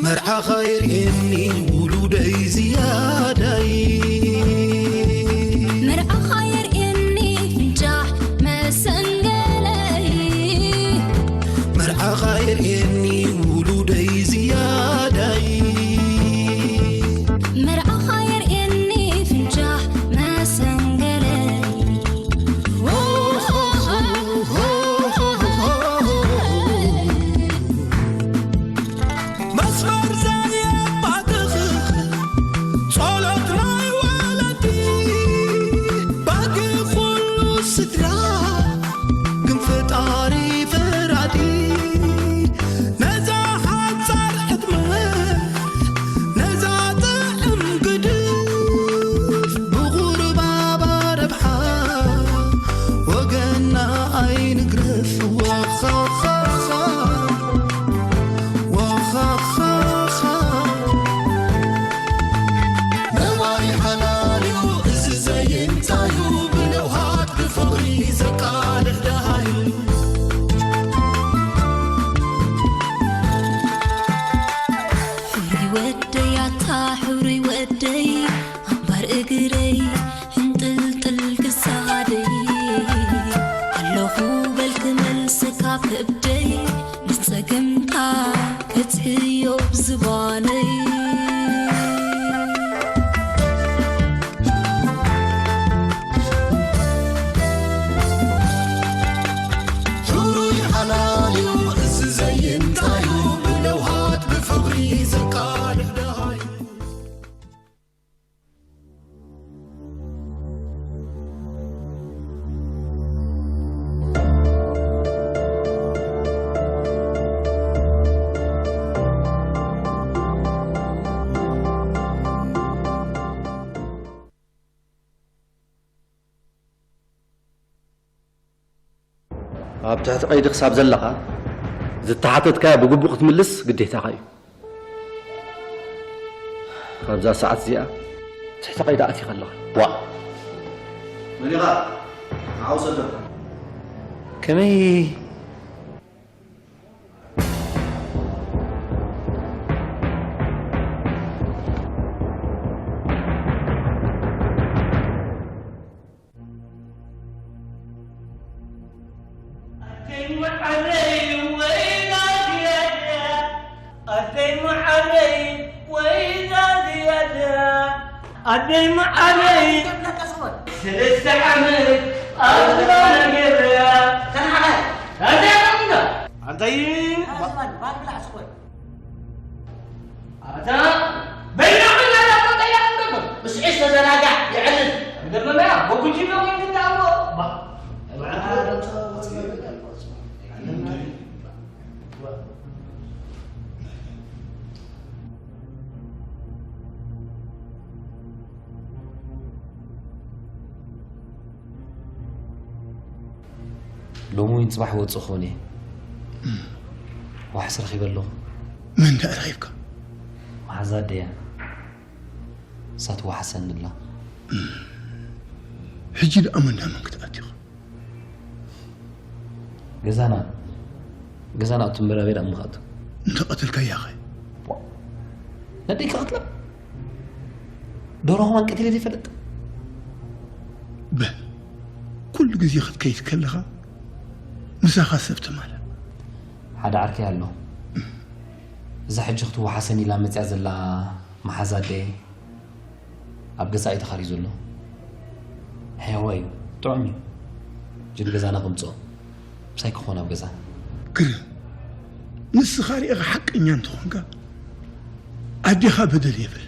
መርዓኻ የርእየኒ ውሉደይ ዝያዳይ። መርዓኻ የርእየኒ ፍንጫሕ መሰንገለይ። መርዓኻ የርእየኒ ውሉደይ ዝያዳይ። መርዓኻ የርእየኒ ፍንጫሕ መሰንገለይ። መስመር ዘየባትኽ ጸሎት ናይ ወለዲ፣ ባጊ ኩሉ ስድራ ግን ፈጣሪ ፈራዲ። ነዛ ሓጻር ዕድመ፣ ነዛ ጥዕም ግድፍ፣ ብቑርባባ ረብሓ ወገና ኣይንግረፍ። ዋኻኻኻ፣ ዋኻኻኻ። ነዋይ ሓላልዩ እዚ ዘይንታዩ፣ ብለውሃት ብፍቕሪ ዘቃልሕ ደሃዩ። ሕሩይ ወደይ ኣታ ሕሩይ ወደይ ኣንባር እግረይ ሕንጥልጥል ክሳደይ ኣለኹ በልክ መልስ ካብ ከብደይ ንጸገምካ ክትሕዮ ብዝባነይ። ሕሩይ ሓላልዩ እዚ ዘይንታዩ ብለውሃት ብፍቕሪ ዘቃልሕ ደሃዩ። ኣብ ትሕቲ ቀይዲ ክሳብ ዘለኻ ዝተሓተትካዮ ብግቡእ ክትምልስ ግዴታኻ እዩ። ኣብዛ ሰዓት እዚኣ ትሕቲ ቀይዲ ኣቲኻ ኣለኻ። ዋእ! መን ኢኻ? ንዓ ውሰዶ። ከመይ ኣደይ መዓረይ ወይ ናዝያዳ፣ ኣደይ መዓረይ ወይ ናዝያዳ፣ ኣደይ መዓረይ ሰለስተ ዓመት ኣብ ዝባን ገይረያ። ኣንታይ ኣንታይ ኣታ በይና ኮይና እዛ ቆጠያ ክንገብር። ምስ ዒስ ተዘናጋዕ ይዕልል። ገርመመያ፣ በጉጂ ዶ ወይ ትዳሞ? ባ- ሎሚ ወይ ጽባሕ ወጽእ ክኾን እየ። ዋሕስ ረኺበ ኣለኹ። መን ደኣ ረኺብካ? መሓዛ ኣደያ። እሳ ትወሓሰኒ ኣላ። ሕጂ ደኣ መን ደኣ መን ክትኣቲ ኢኻ? ገዛና፣ ገዛና እቱ ምራቤ ደኣ ምኻቱ። እንተ ቀተልካያ ኸ? ነደይ ክቐትላ? ደርሆ ከማን ቀቲለ ዘይፈልጥ? በል፣ ኩሉ ግዜ ክትከይድ ከለኻ ምሳኻ ሰብ ትማላእ። ሓደ ዓርከይ ኣሎ። እዛ ሕጂ ክትወሓሰኒ ኢላ መጽያ ዘላ መሓዛ ኣደይ ኣብ ገዛ እዩ ተኻርዩ ዘሎ። ሕያዋ እዩ፣ ጥዑም እዩ። ጅል ገዛና ከምጽኦ። ምሳይ ክኾን ኣብ ገዛ። ግርም፣ ንስኻ ርኢኻ ሓቀኛ እንተኾንካ፣ ኣዴኻ በደል የብላ።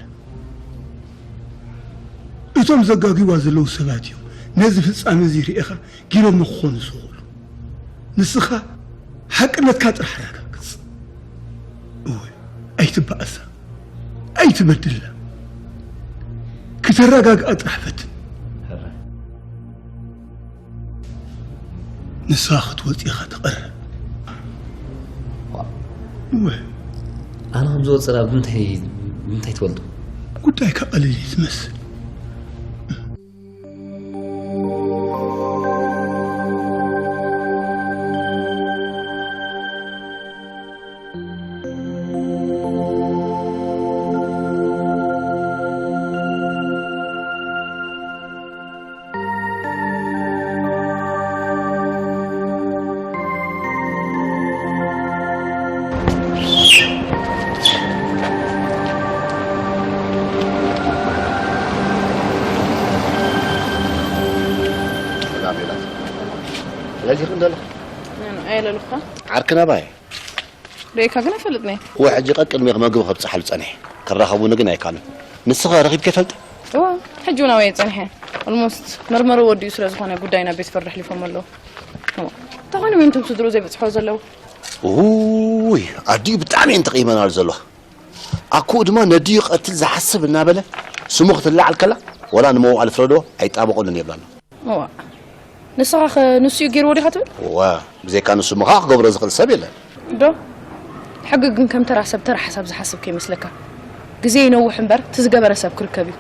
እቶም ዘጋግዩዋ ዘለዉ ሰባት እዮም ነዚ ፍጻመ እዚ ርኢኻ ጊሮሞ ክኾኑ ዝኽእሉ። ንስኻ ሓቅነትካ ጥራሕ ኣረጋግጽ። እወ፣ ኣይትበኣሳ፣ ኣይትበድላ። ክተረጋግኣ ጥራሕ ፈትን። ሕራይ። ንስኻ ክትወጽእ ኢኻ ትቐርብ። ዋ። እወ። ኣነ ከም ዝወጽእ ዳ ብምንታይ፣ ብምንታይ ትፈልጡ? ጉዳይካ ቀሊል እዩ ትመስል። ኣሜላ፣ ለሊኽ እንደለ ኣየለልኻ። ዓርክና ባይ ርእካ ግን ኣይፈልጥኒ። እወ፣ ሕጂ ቀቅድሚ መግቢ ከብፅሓሉ ፀኒሐ። ክራኸቡኒ ግን ኣይካልን። ንስኸ ረኺብከ ይፈልጥ? እወ፣ ሕጂ እውን ኣበየ ፀኒሐ። ኦልሞስት መርመሩ ወዲኡ ስለ ዝኾነ ጉዳይ ናብ ቤት ፍርዲ ኣሕሊፎም ኣለዉ። እወ፣ እንታይ ኮይኖም እዮም እቶም ስድርኡ ዘይበፅሕዎ ዘለዉ? ውይ፣ ኣዲኡ ብጣዕሚ እየን ተቐይመናሉ ዘለዋ። ኣኩኡ ድማ ነዲኡ ቀትል ዝሓስብ እናበለ ስሙ ክትለዓል ከላ፣ ወላ ንመዋእለ ፍረዶ ኣይጣበቑሉን የብላና። እዋ፣ ንስኻ ኸ ንሱ እዩ ገይርዎ ዲኻ ትብል? እዋ፣ ብዘይካ ንሱ እሞ ከዓ ክገብሮ ዝኽእል ሰብ የለን። ዶ? ሕጊ ግን ከም ተራ ሰብ ተራ ሓሳብ ዝሓስብ ከይመስለካ። ግዜ ይነውሕ እምበር እቲ ዝገበረ ሰብ ክርከብ እዩ።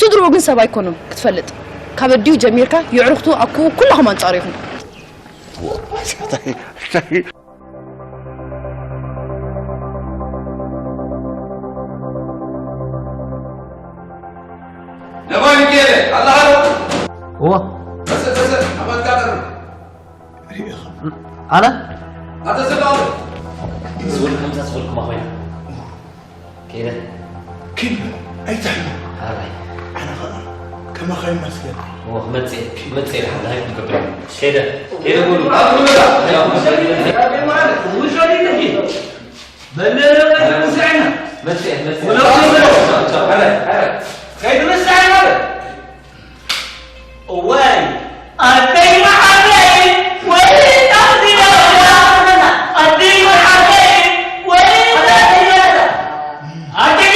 ስድርኡ ግን ሰብ ኣይኮኑን ክትፈልጥ። ካብ ኣዲኡ ጀሚርካ የዕሩኽቱ ኣኩኡ ኩላኹም ኣንጻሩ ኢኹም። ነባይ ሚካኤለ ኣለኻ ዶ? እዋ። መሰ መሰ ኣባልካ ቀርብ። ኣነ ኣተ ዘላው ዝብል ከምዛ ዝበልኩማ ኮይና ከይደ ኪድ ኣይትሕመ ኣራይ ኣነ ኸኣ ከማኻ ይመስገን እዋ ክመጽእ ክመጽእ ኢለ ሓንቲ ሃይኩም ከብል ከይደ ከይደ በሉ መጸ መጸ እዋይ ኣደይ መሓረይ ወይ ኣደይ መሓረይ ወይ ኣደይ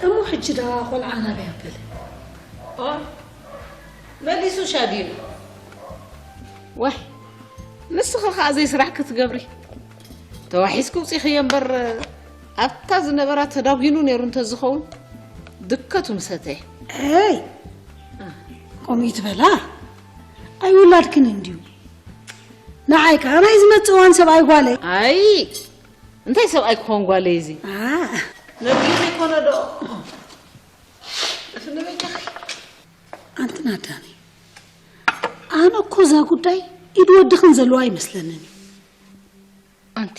እሞ ሕጂ ደኣ ቆልዓ ናበይ ኣበለ? መሊሱ ሻዲሉ። ዋይ ንስኺ ኸዓ ዘይስራሕ ክትገብሪ ተዋሒስኪ ውፂኽዮ እምበር ኣብታ ዝነበራ ተዳጒኑ ነይሩ እንተዝኸውን ድከቱ ምሰተየ። ኤይ ከምኡ ይትበላ ኣይውላድክን እንድዩ ንዓይ ከዓ ናይ ዝመፅእ እዋን ሰብኣይ ጓለይ ኣይ እንታይ ሰብኣይ ክኾን ጓለይ እዚ ነጊ ዘይኮነ ዶ ኣንቲ ናዳኒ ኣነ እኮ እዛ ጉዳይ ኢድ ወድኽን ዘለዋ ኣይመስለንን እዩ ኣንቲ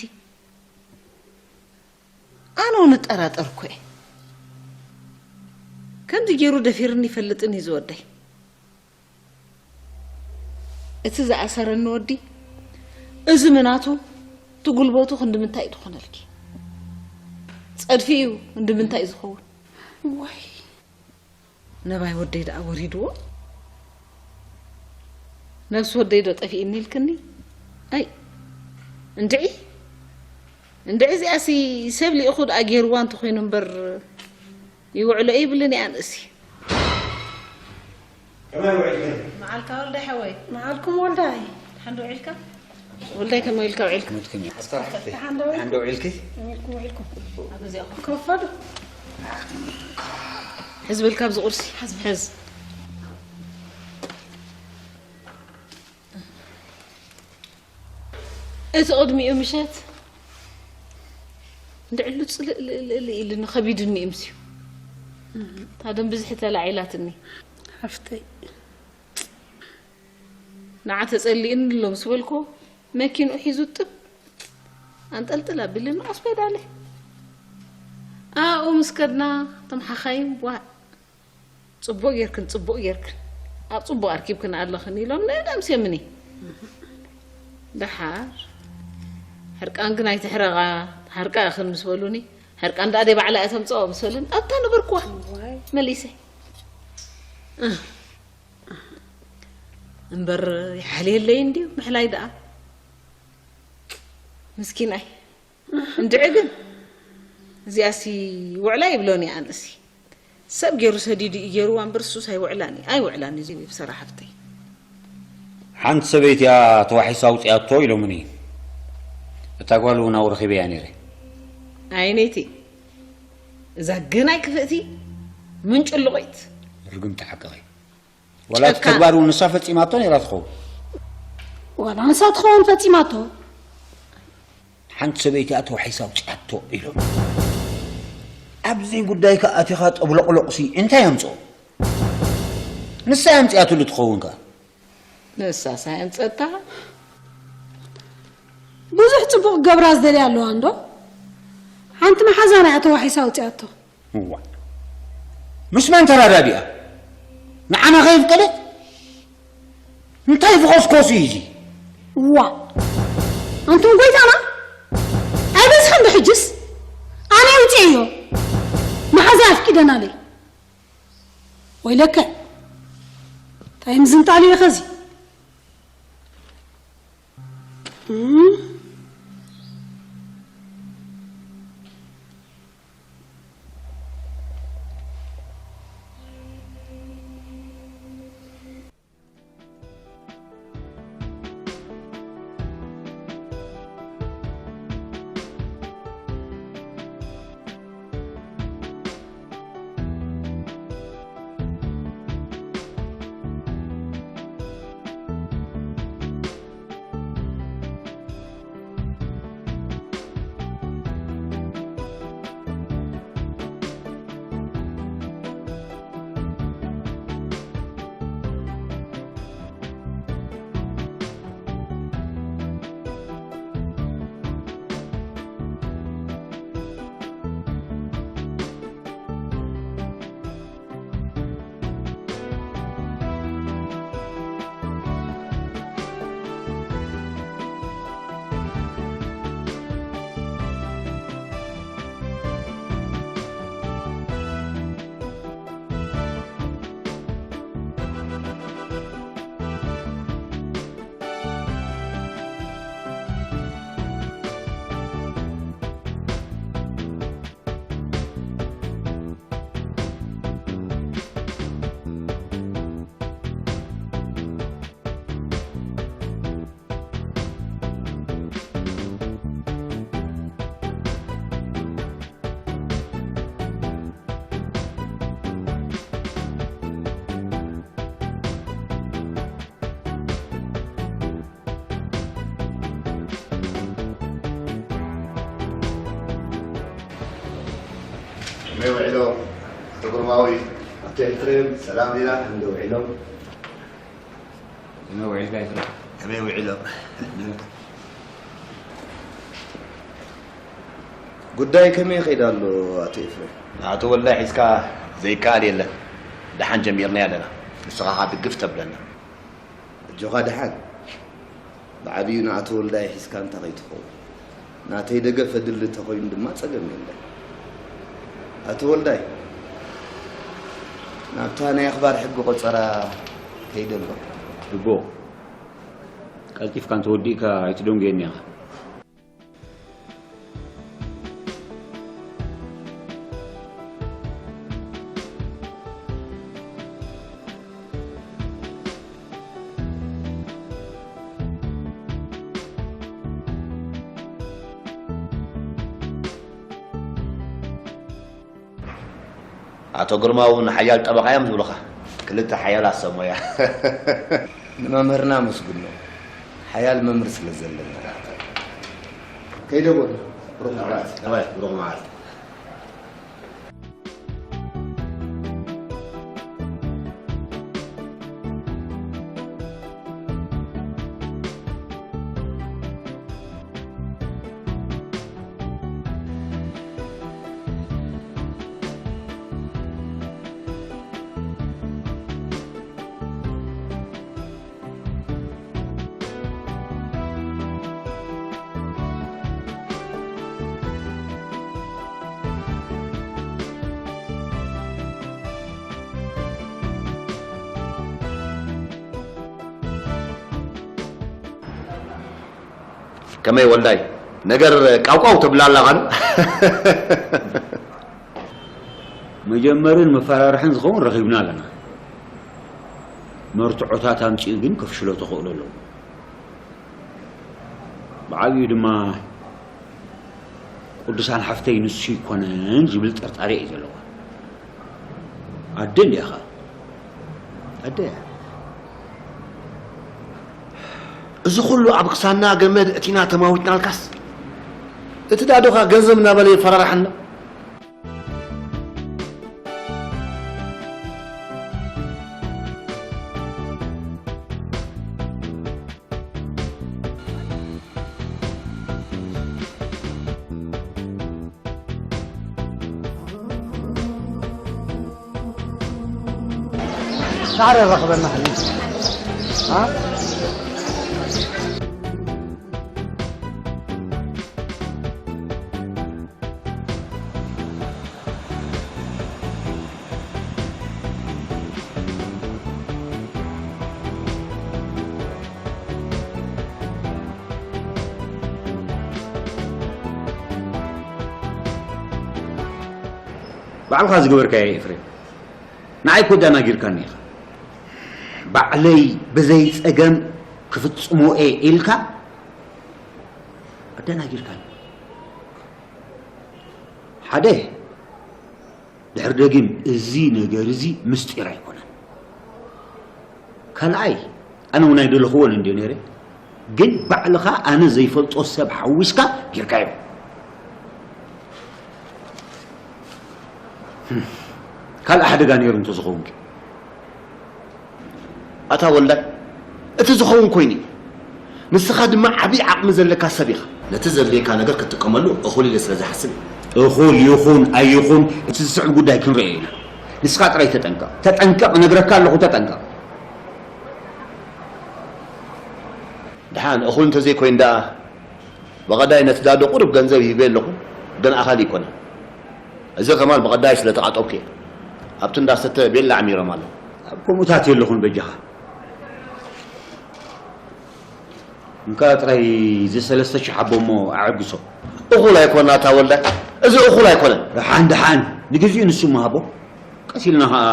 ኣነ እውን እጠራጠር እኮ እየ ከምዚ ገይሩ ደፊርኒ ይፈልጥን እዩ ዝወደይ እቲ ዝኣሰረኒ ወዲ እዚ ምናቱ እቲ ጉልበቱ ክንዲ ምንታይ እዩ ትኾነልኪ ፀድፊ እዩ እንዲ ምንታይ እዩ ዝኸውን ወይ ነባይ ወደይ ደኣ ወሪድዎ ነብሲ ወደይ ዶ ጠፊእኒ ኢልክኒ ኣይ እንድዒ እንድዒ እዚኣሲ ሰብ ሊእኹ ደኣ ገይርዋ እንተኾይኑ እምበር ይውዕሎ ይብልን እያ ንእሲ ከመይ ውዒልክን? መዓልካ ወልዳይ ሓወይ። መዓልኩም ወልዳይ። ሓንዶ ውዒልካ? ወልዳይ ከመይ ኢልካ ውዒልካ? ኣስካር ሓፍተይ። ሓንዶ ውዒልኪ? ውዒልኩም ውዒልኩም። ኣብ እዚኣ ኮፍ በሉ። ሕዝ በል ካብዚ ቁርሲ። ሕዝ። እቲ ቅድሚኡ ምሸት እንድዕሉ ፅልእ ልእልእልእ ኢሉኒ ከቢዱኒ እዩ ምስዩ እታ ደም ብዝሒ ተላዒላትኒ ሓፍተይ ንዓ ተፀሊእኒ ኣሎ ምስ በልኩ መኪንኡ ሒዙ ጥብ ኣንጠልጥል ኣቢልኒ ሆስፔዳለ ኣብኡ ምስ ከድና እቶም ሓኻይም ዋዕ ጽቡቕ ጌርክን ጽቡቕ ጌርክን ኣብ ጽቡቕ ኣርኪብክን ኣለኽን ኢሎም ንእዳ ኣምስዮምኒ። ደሓር ሕርቃን ግን ኣይትሕረቓ ተሓርቃ ኢኽን ምስ በሉኒ ሕርቃን ደኣ ደይ ባዕላ እያ ተምጽኦ ምስ በሉኒ ኣብታ ነበርክዋ መሊሰ። እምበር ይሓልየለይ እንድዩ ምሕላይ ደኣ ምስኪናይ። እንድዒ ግን እዚኣሲ ውዕላ ይብሎን እየ ኣነሲ ሰብ ገይሩ ሰዲዱ እዩ ገይርዋ እምበር እሱስ ኣይውዕላን እዩ ኣይውዕላን እዩ ዝብል ብሰራ ሓፍተይ ሓንቲ ሰበይቲ እያ ተዋሒሳ ኣውፂኣቶ ኢሎምኒ እታ ጓል እውን ኣብኡ ረኺበያ ነይረ ኣይነይቲ እዛ ግናይ ክፍእቲ ምንጭሉቒት ርግምቲ ሓቅኺ ዋላ እቲ ተግባር እውን ንሳ ፈፂማቶ ነይራ ትኸውን። ዋላ ንሳ ትኸውን ፈጺማቶ። ሓንቲ ሰበይቲ እያ ተዋሒሳ ኣውጺኣቶ ኢሎም። ኣብዚ ጉዳይካ ኣቲኻ ጠብሎቕሎቕሲ እንታይ ኣምጽኦ? ንሳ ኣምጺኣትሉ ትኸውን ከኣ። ንሳስ ኣየምጸታ? ብዙሕ ጽቡቕ ክገብራ ዝደልያ ኣለዋ እንዶ? ሓንቲ መሓዛና እያ ተዋሒሳ ኣውጺኣቶ። እዋ። ምስ መን ተራዳዲኣ? ንዓና ከየፍቀደት? እንታይ ዝኾስኮስ እዩ እዚ? እዋ። ኣንቱም ጎይታና? ኣይበዝሕን ዶ ሕጅስ? ኣነ ኣውጺኤዮ። መሓዛ ኣፍቂደናለይ። ወይለከ። እንታይ ምዝንጣል እዩ ኸዚ? እም? ከመይ ውዒሎም? ኣቶ ግርማዊ፣ ኣቶ ኤፍሬም፣ ሰላም ዲና? እንደ ውዒሎም? ከመይ ውዒልካ ኤፍሬም? ከመይ ውዒሎም? ጉዳይ ከመይ ይኸይድ ኣሎ ኣቶ ኤፍሬም? ኣቶ ወልዳይ ሒዝካ ዘይከኣል የለን። ደሓን ጀሚርናዮ ኣለና። ንስኻ ኸኣ ድግፍ ተብለና። ኣጆኻ ደሓን። ብዓብዩ ንኣቶ ወልዳይ ሒዝካ እንተ ኸይትኸውን። ናተይ ደገፍ ኣድሊ ተኾይኑ ድማ ጸገም የለን። ኣቶ ወልዳይ፣ ናብታ ናይ ኣኽባር ሕጊ ቆጸራ ከይደ ኣሎ። ጽቡቕ። ቀልጢፍካ እንተወዲእካ ኣይትደንጉየኒ ኢኻ። ኣቶ ግርማ እውን ሓያል ጠበቓ እዮም ዝብሉኻ። ክልተ ሓያላት ሰብ ሞያ። ንመምህርና ኣመስግኖ። ሓያል መምህር ስለ ዘለና። ከይደ በሉ። ብሩኽ መዓልቲ። እወ፣ ብሩኽ መዓልቲ። ከመይ ወልዳይ፣ ነገር ቃውቃው ተብላ ኣላ ኸን? መጀመርን መፈራርሕን ዝኸውን ረኺብና ኣለና። መርትዖታት ኣምጺኡ ግን ከፍሽሎ ተኽእሎ ኣለዎ። ብዓብዩ ድማ ቅዱሳን ሓፍተይ ንሱ ይኮነን ዝብል ጥርጣሬ እዩ ዘለዋ። ኣደ እንዲያ ኸኣ። ኣደ እያ። እዚ ኩሉ ኣብ ክሳና ገመድ እቲና ተማዊትናልካስ፣ እቲ ዳዶኻ ገንዘብ እናበለ የፈራርሓና። ጻዕሪ ረኽበና። ሃ? ባዕልኻ ዝገበርካዮ ኤፍሬም፣ ንዓይ እኮ ኣደናጊርካኒ ኢኻ። ባዕለይ ብዘይ ጸገም ክፍጽሞ እየ ኢልካ ኣደናጊርካኒ። ሓደ፣ ድሕሪ ደጊም እዚ ነገር እዚ ምስጢር ኣይኮነን። ካልኣይ፣ ኣነ እውን ኣይደለኽዎን እንድየ ነይረ፣ ግን ባዕልኻ ኣነ ዘይፈልጦ ሰብ ሓዊስካ ጌርካዮ። ካልእ ሓደጋ ነይሩ እንተዝኸውን ከ? ኣታ ወልዳይ፣ እቲ ዝኸውን ኮይኑ እዩ። ንስኻ ድማ ዓብዪ ዓቕሚ ዘለካ ሰብ ኢኻ። ነቲ ዘድልየካ ነገር ክትጥቀመሉ እኹል ኢለ ስለ ዝሓስብ እዩ። እኹል ይኹን ኣይኹን፣ እቲ ዝስዕብ ጉዳይ ክንርእዮ ኢና። ንስኻ ጥራይ ተጠንቀቕ። ተጠንቀቕ፣ እነግረካ ኣለኹ፣ ተጠንቀቕ። ደሓን እኹል እንተዘይኮይኑ ደኣ፣ ብቐዳይ ነቲ ዳዶ ቁሩብ ገንዘብ ሂበ ኣለኹ፣ ግን ኣኻሊ ኣይኮነን። እዚ ከማን ብቐዳይ ስለ ተቓጠብኩ እየ። ኣብቲ እንዳሰተ ቤላ ዓሚሮም ኣለዉ። ኣብ ከምኡታት የለኹን በጃኻ። እንካ ጥራይ እዚ ሰለስተ ሽሕ ሓቦ እሞ ኣዐግሶ። እኹል ኣይኮና ኣታ ወልዳይ፣ እዚ እኹል ኣይኮነን። ደሓን ደሓን፣ ንግዚኡ ንሱ እሞ ሃቦ። ቀስ ኢልና ኸዓ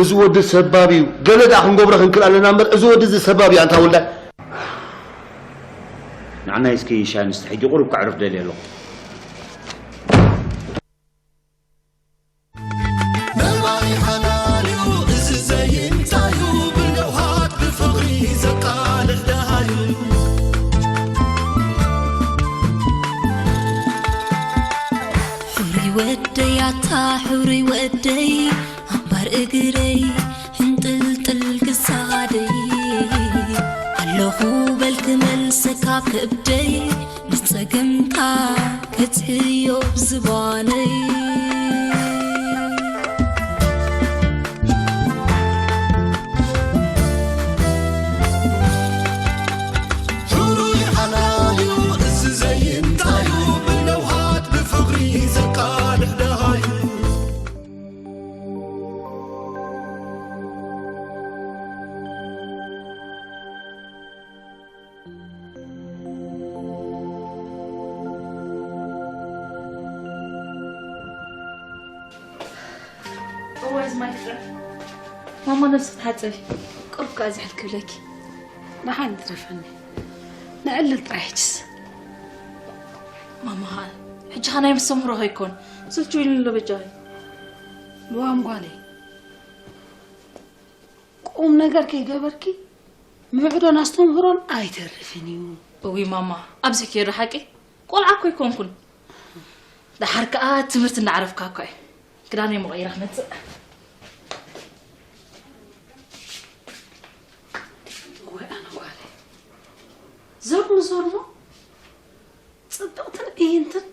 እዚ ወዲ ሰባብ እዩ። ገለ ደኣ ክንገብሮ ክንክእል ኣለና እምበር፣ እዚ ወዲ እዚ ሰባብ እዩ ኣንታ ወልዳይ። ንዓናይ እስኪ ሻሂ ንስተ፣ ሕጂ ቁሩብ ከዕርፍ ደልየ ኣለኹ። ነባሪ ሓላል እዩ እዚ ዘይንታዩ፣ ብለውሃት ብፍቕሪ ዘቃልሕ ደሃዩ። ሕሩይ ወደይ ኣታ ሕሩይ ወደይ፣ ኣንባር እግረይ ሕንጥልጥል ክሳደይ፣ ኣለኹ በል ክመልሰካ ከብደይ፣ ንጸገምካ ከጽህዮ ብዝባነይ። ሕሩይ ሓላል እዩ እዚ ዘይንታዩ፣ ብለውሃት ብፍቕሪ ዘቃልሕ ደሃዩ። እዋይ፣ እዚ ማይ ክጥረፍ። ማማ፣ ነብስኺ ተሓጸቢ። ቁሩብ ከኣ ዝሕል ክብለኪ። ደሓን ትረፈኒ። ንዕልል ጥራይ ሕጅስ። ማማ፣ ሕጂ ኸኣ ናይ መስተምህሮ ከይኮን። ስልችው ኢሉኒ ኣሎ በጃኺ። ልዋም ጓለይ። ቁም ነገር ከይገበርኪ ምዕዶን ኣስተምህሮን ኣይተርፍን እዩ። እዊ ማማ፣ ኣብዚሕክዮ ዶ ሓቂ? ቆልዓ እኮ ኣይኮንኩን። ደሓር ከኣ ትምህርቲ እናዕረፍካ እኳ እየ። ክዳነይ መቐይረ ክመጽእ። እወ ኣነ ጓለይ። ዞር ንዞር እሞ ጽብቕትን እይንትን።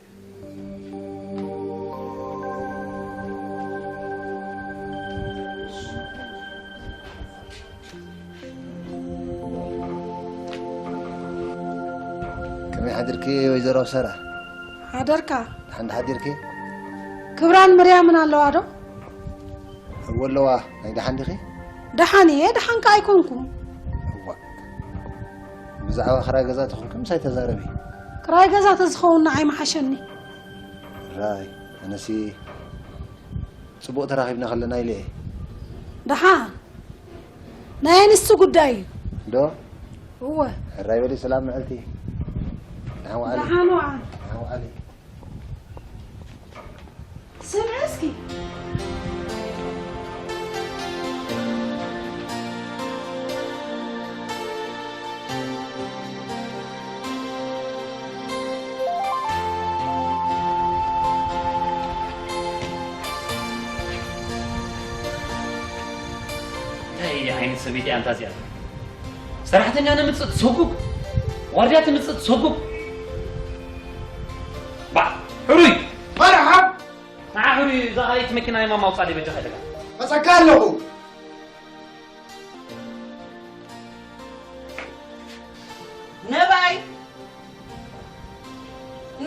ከመይ ሓዲርኪ ወይዘሮ ኣብሰራ? ሓደርካ? ደሓን ሓዲርኪ? ክብራን ምርያምን ኣለዋ ዶ? እወ ኣለዋ። ናይ ደሓን ዲኺ? ደሓን እየ፣ ደሓን ከኣ ኣይኮንኩ። እዋ። ብዛዕባ ክራይ ገዛ ተኾንኪ ምሳይ ተዛረቢ። ክራይ ገዛ ተዝኸውን ንዓይ ምሓሸኒ። ራይ፣ ኣነሲ ጽቡቕ ተራኺብና ከለና ኢለ እየ። ደሓን። ናይ ኣንስቲ ጉዳይ እዩ። ዶ? እወ። ሕራይ በሊ ሰላም መዓልቲ። ደሓን ዋዕሊ። ደሓን ዋዕሊ። ደሓን ዋዕሊ። ስምዒ እስኪ። ዓይነት ሰበይቲ እያ እንታ እዚኣ። ሰራሕተኛ ነምጽእ ትሰጉግ፣ ዋርድያ ትምጽእ ትሰጉግ። ባዕ፣ ሕሩይ! መርሓብ! ንዓ ሕሩይ፣ እዛ ካልኣይቲ መኪና ናይ ማማ ኣውጻለይ በጃኻ ኢለካ። መጸካ ኣለኹ። ነባይ!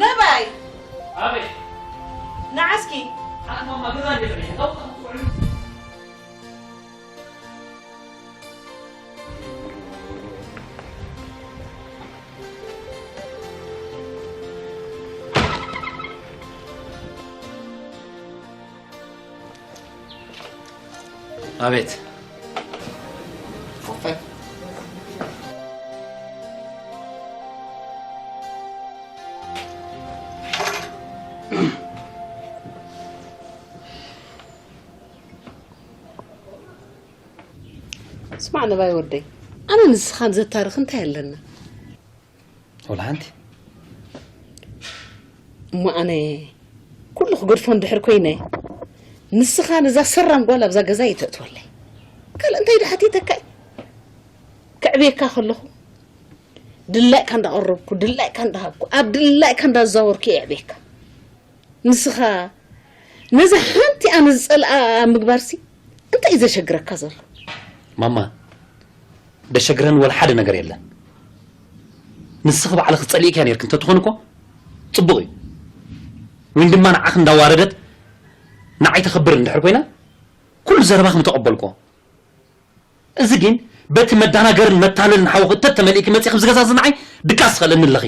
ነባይ! ኣቤት! ንዓ እስኪ። ኣታ ማማ ገዛ እንዴ ጥሪሕ? ኣቤት። ስማዕ ነባይ ወደይ፣ ኣነ ንስኻን ዘታርኽ እንታይ ኣለና? ወላ ሓንቲ። እሞ ኣነ ኩሉ ክገድፎ እንድሕር ኮይነ፣ ንስኻ ነዛ ሰራም ጓል ኣብዛ ገዛ ይተእትወለይ። ካልእ እንታይ ዶ ሓቲተካ እየ? ከዕብየካ ከለኹ ድላይካ እንዳቐረብኩ፣ ድላይካ እንዳሃብኩ፣ ኣብ ድላይካ እንዳዛወርኩ እየ የዕብየካ። ንስኻ ነዛ ሓንቲ ኣነ ዝጸልኣ ኣብ ምግባርሲ እንታይ እዩ ዘሸግረካ ዘሎ? ማማ፣ ደሸግረን ወላ ሓደ ነገር የለን። ንስኺ ባዕልኺ ጸሊእክያ ነይርኪ እንተትኾን እኮ ጽቡቕ እዩ። ወይን ድማ ንዓኺ እንዳዋረደት ንዓይ ተኽብር እንድሕር ኮይና፣ ኩሉ ዘረባኺ ምተቐበልኩዎ። እዚ ግን በቲ መዳናገርን መታለልን ሓውኺ እተተመሊእኪ መጺእኺ ኣብዚ ገዛ እዚ ንዓይ ድቃስ ትኸለኒ ኣለኺ።